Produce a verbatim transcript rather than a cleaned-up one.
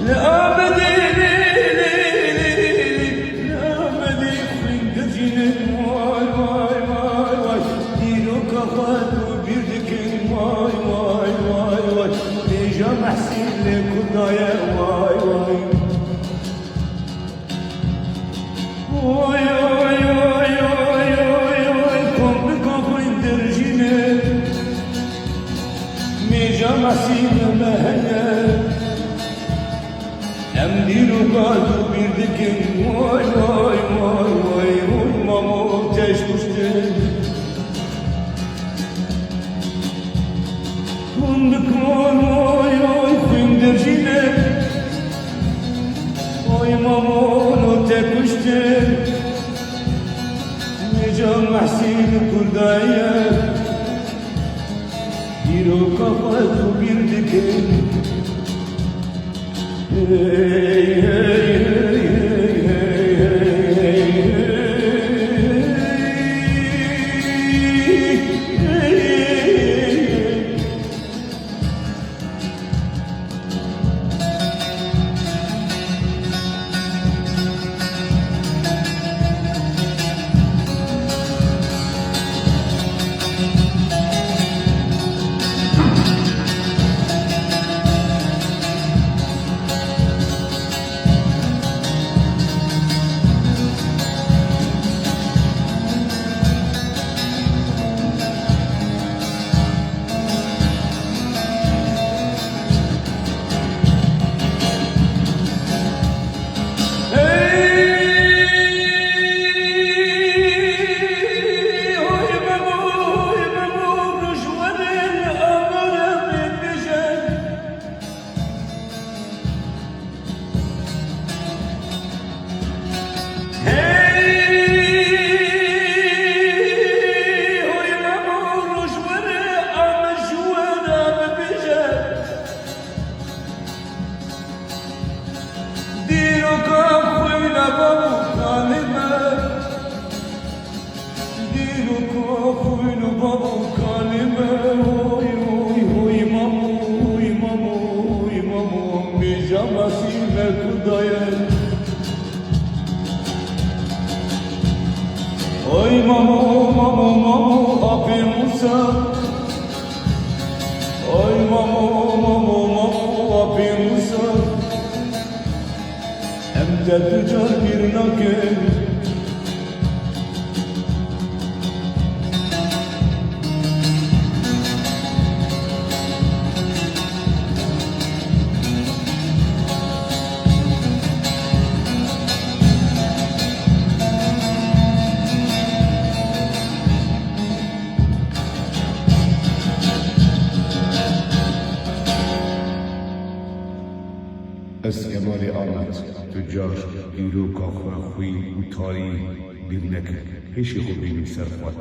Li Amedê, lê, lê, lê, lê, lê, li Amedê xwîn dicînin, way, way, way, way. Dîroka xwe tu bîr dikin, way, way, way, way. Mêja Mehsîn lê ku daye, way, way. Oy, oy, oy, oy, oy, oy, kom bi kom xwîn dirjîne. Mêja Mehsîn me heye. Em dîroka tu bîr dikin. Oy, oy, oy, oy, oy, mamo, teş kuştin. Hûn bi kon, oy, oy, xwîn dirjîne. Oy, mamo, no te kuştin. Mêja Mehsîn kurdaye. Dîroka xwe tu bîr dikin. Dîroka xwîna bab û kalê me. Dîroka xwîna bab û kalê me. Oy, oy, oy, mamo, oy, mamo, oy, mamo. Mêja Mehsîn me ku daye. Oy, mamo, mamo, mamo, apê Mûsa. Oy mamo, mamo, mamo, apê Mûsa. Em te tu car bîr nakin. Ez Kemalê Amed, tu car dîroka xwe xwîn û tarî bîr neke. Hêşê xwe bînî ser xwe.